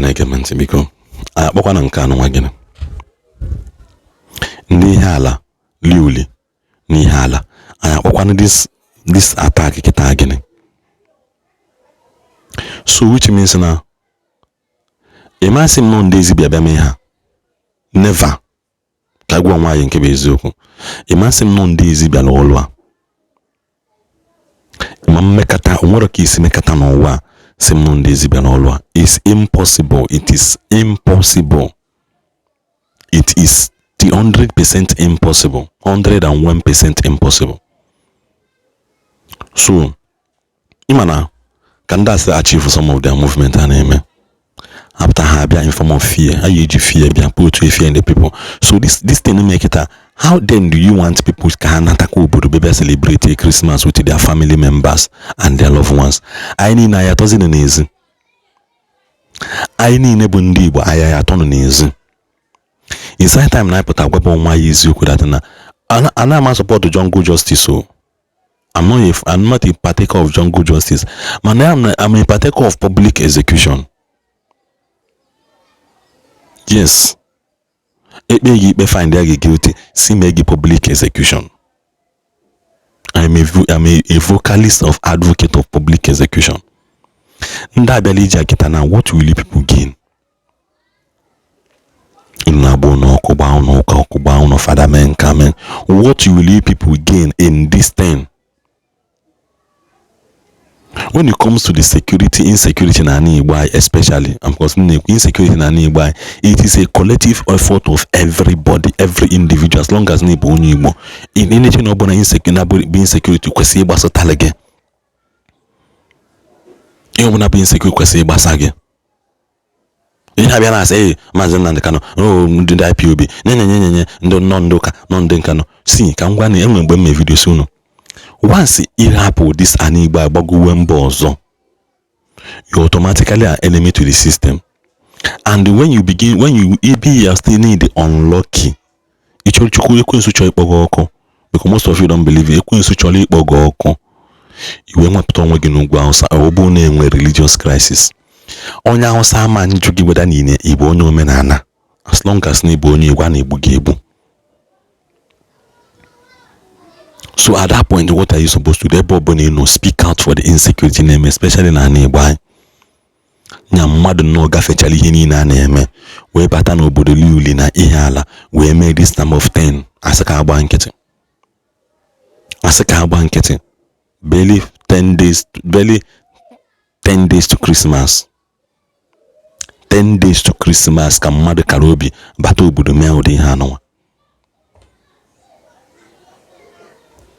Na-ege m ntị, biko, anyị akpọkwa na nke anụnwa gịnị? Ndị Ihiala Liuli n'Ihiala, anyị akpọkwana this attack kịta gịnị? So which means na ịmasị m nọ ndị ezi bịa bịa mee ha. Never. Ka gwa nwaanyị nke bụ eziokwu, ịmasị m nọ ndị ezi bịara ụlọ a ma mmekọta onwere ka isi mekata n'ụwa a si m nọ ndị ezi bịara ụlọ a. It's impossible. It is impossible. It is the 100% impossible, 101% impossible. So ịma na ka ndị asị achieve some of their movement ha na-eme, apụta ha abịa in form of fear. Ha ga-eji fear bịa put a fear in the people. So this thing make it, how then do you want people ka ha natakwa obodo bịa celebrate Christmas with their family members and their loved ones? Anyị niile anyị atọzini n'ezi. Anyị niile bụ ndị Igbo, anyị atọnụ n'ezi. It's high time na anyị pụta gwaba onwe anyị eziokwu that na ana ama support jungle justice o. I'm not a partaker of jungle justice, mana I'm a partaker of public execution. Yes, ekpe gị ikpe, find ya gị guilty, si mee gị public execution. I'm a vocalist of advocate of public execution. Ndị abịala ije akịta na, what will you people gain? Unu na-agba ụnụ ọkụ, gbaa ụnụ ụka ọkụ, gbaa ụnụ fada, mee nka mee. What will you people gain in this thing? When it comes to the security, insecurity na ala Igbo anyị especially, and because m na-ekwu insecurity na ala Igbo anyị, it is a collective effort of everybody, every individual. As long as na ịbụ onye Igbo, in anything ọbụla na bụ insecurity kwesịrị ịgbasatala gị. Ihe ọbụla bụ insecurity kwesịrị ịgbasa gị. Ihe abịa na-asị, ee, Maazị Nnamdi Kanu, ndị IPOB nye nye nye nye nye ndị nọ, ndị ụka nọ, ndị nka nọ si ka m gwa na enwe mgbe m mee video si unu, once ị hapụ this ana Igbo agbagowe mba ọzọ, you automatically are enemy to the system. And when you begin, when you be, you are still need the unlucky. Ịchọrọ Chukwu, ekwensu chọrọ ịkpọ gị ọkụ, because most of you don't believe it. Ekwensu chọrọ ịkpọ gị ọkụ, iwe nwepụta onwe gị n'ugwu Hausa. Ọ bụrụ na enwe religious crisis, onye Hausa ama njụ gị weda niile Igbo onye omenala. As long as na ịbụ onye Igbo, a na-egbu gị egbu. So at that point, what are you supposed to do? Ebe ọbụla ị nọ, speak out for the insecurity na-eme, especially na ala Igbo anyị. Nya mmadụ nnọọ gafechara ihe niile a na-eme wee bata n'obodo Liuli na Ihiala wee mee this time of 10, asị ka agba nkịtị, asị ka agba nkịtị. Barely 10 days, barely 10 days to Christmas, 10 days to Christmas, ka mmadụ kara obi bata obodo mee ụdị ihe anụnwa.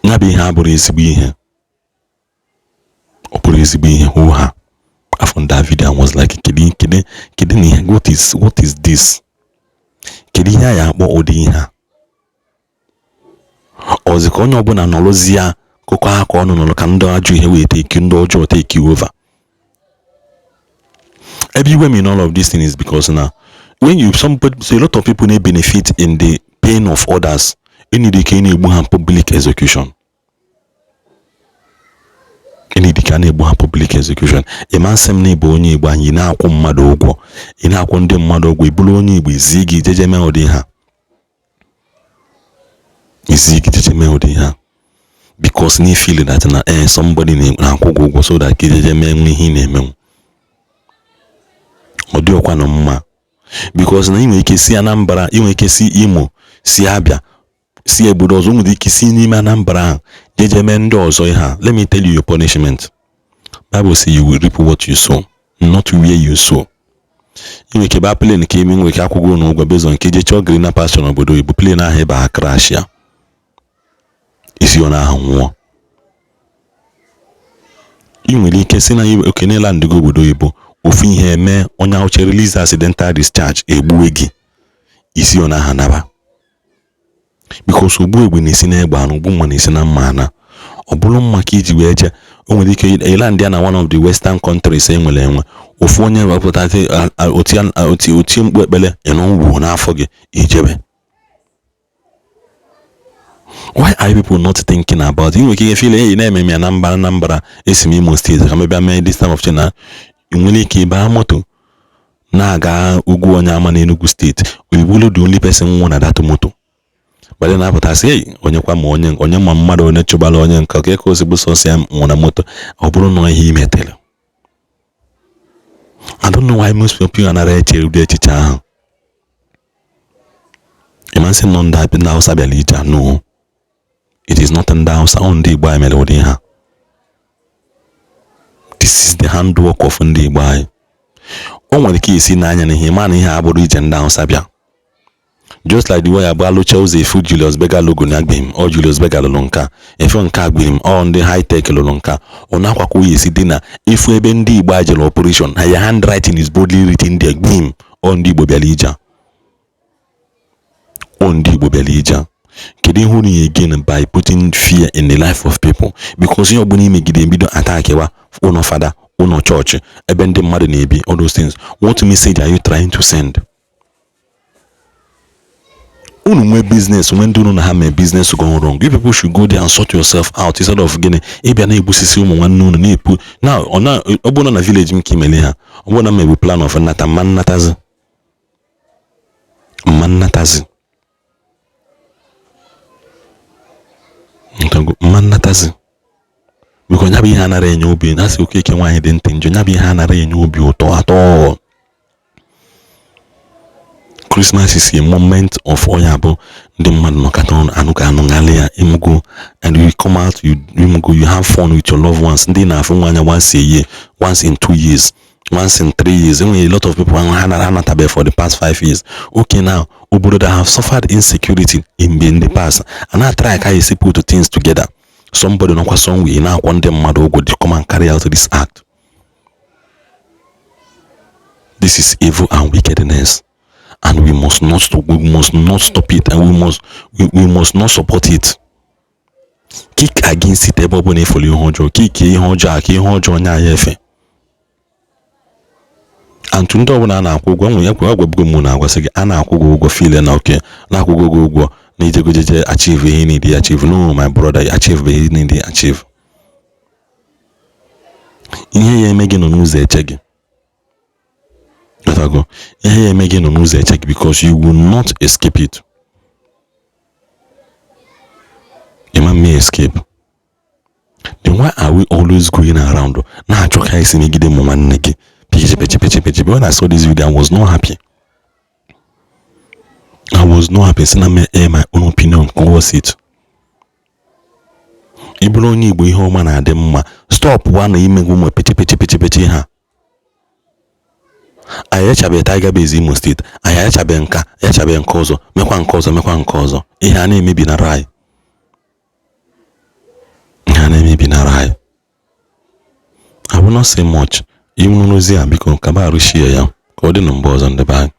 Ya bụ ihe abụrụ ezigbo ihe, ọ bụrụ ezigbo ihe hụ ha afọ. That video was like, kedu kedu kedu na ihe, what is this? Kedu ihe a ya akpọ ụdị ihe a? Ọzi ka onye ọbụla nọrọzi ya kụkọ aka ọnụ nọrọ ka ndị ajọ ihe wee take, ndị ọjọọ take over. Ebe iwe m in all of these things is because na when you somebody, so a lot of people na benefit in the pain of others. Enyi ike ị na-egbu ha public execution, enyi ka a na-egbu ha public execution. Ịma nsị m na ịbụ onye Igbo anyị, na-akwụ mmadụ ụgwọ, ị na-akwụ ndị mmadụ ụgwọ, ị bụrụ onye Igbo, izi gị jeje mee ụdị ha, izi gị jeje mee ụdị ha, because na feel that na somebody na-akwụ gị ụgwọ so that ka ijeje mee nwe ihe ị na-emenwu. Ọ dị ọkwa na mma, because na ị nwere ike si Anambra, ị nwere ike si Imo, si Abia, si obodo ọzọ, nwere ike si n'ime Anambra ahụ jeje mee ndị ọzọ ihe a. Let me tell you your punishment. Bible say you will reap what you sow, not where you sow. Ị nwere ike baa plane ka ime, nwere ike akwụgo n'ụgwọ based on ka ije chọọ greener pasture n'obodo oyibo. Plane ahụ ebe ha crash ya, isi ọ na-ahụ nwụọ. Ị nwere ike si na oke n'ela ndịgo obodo oyibo, ofu ihe eme, onye ahụche release accidental discharge, egbuwe gị, isi ọ na-aha naba, because ogbu egbe na-esi n'egbe anụ, ogbu mma na-esi na mma ana. Ọ bụrụ mma ka iji wee jee, o nwere ike ịland ya na one of the western countries enwere enwe ofu onye wepụta oti mkpu ekpele ịnụ ngwụ n'afọ gị ijebe. Why are people not thinking about ị nwere ike feel hey na-eme m ya na mbara na mbara esi m Imo Steeti ka m bịa mee this time of thing na ị nwere ike ịbaa moto. Na-aga ugwu onye ama n'Enugu Steeti, iwulu the only person nwụrụ na that moto. Bade na-apụta sị, "Ei, onye kwa ma onye onye ma mmadụ onye chụbara onye nke ka ozigbo sọsọ ya nwụrụ na moto." Ọ bụrụ na ihe imetere. I don't know why most people anara eche ụdị echiche ahụ. Ịmasị nọ ndị Hausa bịara ije. No, it is not ndị Hausa, ọ ndị Igbo anyị mere ụdị ha. This is the handwork of ndị Igbo anyị. O nwere ike isi n'anya na ihe ma na ihe abụrụ ije ndị Hausa bịa, just like the way abụ alụcha ụzọ efu Julius Berger logo na agbim ọ Julius Berger lụrụ nka efe nke agbim ọ ndị high tech lụrụ nka. Ọ na-akwakwa ya esi dị na efu ebe ndị Igbo a jere operation ha ya, handwriting is boldly written there, gbim, ọ ndị Igbo bịara ije, ọ ndị Igbo bịara ije. Kedu ihe unu gain by putting fear in the life of people? Because ihe ọbụla imegide ebido attack wa ụlọ fada, ụlọ chọọchị, ebe ndị mmadụ na-ebi, all those things, what message are you trying to send? Unu nwee business, nwee ndị unu na ha mee business gone wrong, you people should go there and sort yourself out instead of gịnị ịbịa na-egbusisi ụmụ nwanne unu na-epu na ọ na. Ọ bụrụ na village m ka imele ha, ọ bụrụ na m ebu plan of nnata mma, nnatazi mma, nnatazi mma, nnatazi, biko. Nya bụ ihe anara enye obi na asị Okeke nwaanyị dị ntị njọ. Nya bụ ihe anara enye obi ụtọ atọ. Christmas is a moment of onye abụ ndị mmadụ nọkọta ọnụ, anụ ka anụ ṅalị ya ịmụgo, and you come out, you ịmụgo, you have fun with your loved ones, ndị na-afụ nwa anya once a year, once in 2 years, once in 3 years. Enwere a lot of people ha nara anatabeghị for the past 5 years. Okay, now obodo that have suffered insecurity in the past and na try ka esi put things together, somebody nọkwa somewhere na-akwọ ndị mmadụ ụgwọ to come and carry out this act. This is evil and wickedness, and we must not stop it, and we must not support it. Kick against it. Ebe ọ bụla ịfụrụ ihe ọjọọ, kick ihe ọjọọ aka, ihe ọjọọ onye anyị efe. And ndị ọbụla a na-akwụ ụgwọ nwere ekwe agwabugo m na-agwasị gị, a na-akwụ gị ụgwọ, feel na oke na-akwụ gị ụgwọ na ijegojeje achieve ihe need achieve. No, my brother, achieve ihe need achieve. Ihe ya eme gị nọ n'ụzọ eche gị. Ghọtago? Ihe ya eme gị nọ n'ụzọ eche gị, because you will not escape it. You may escape. Then why are we always going around na-achọ ka anyị si megide ụmụ nwanne gị? Pechi pechi pechi pechi. When I saw this video, I was not happy. I was not happy. Sị na m air my own opinion towards it. Ị bụrụ onye Igbo, ihe ọma na-adị mma. Stop wa na imegbu ụmụ pechi pechi pechi pechi ha. Anyị echabeghị Tiger Base Imo Steeti, anyị echabeghị nka, echabeghị nke ọzọ, mekwa nke ọzọ, mekwa nke ọzọ. Ihe a na-emebi nara anyị, ihe a na-emebi nara anyị. I will not say much. Ịnụ n'ozi a, biko kaba arụ share ya ka ọ dị na mgbe ọzọ, ndị be anyị.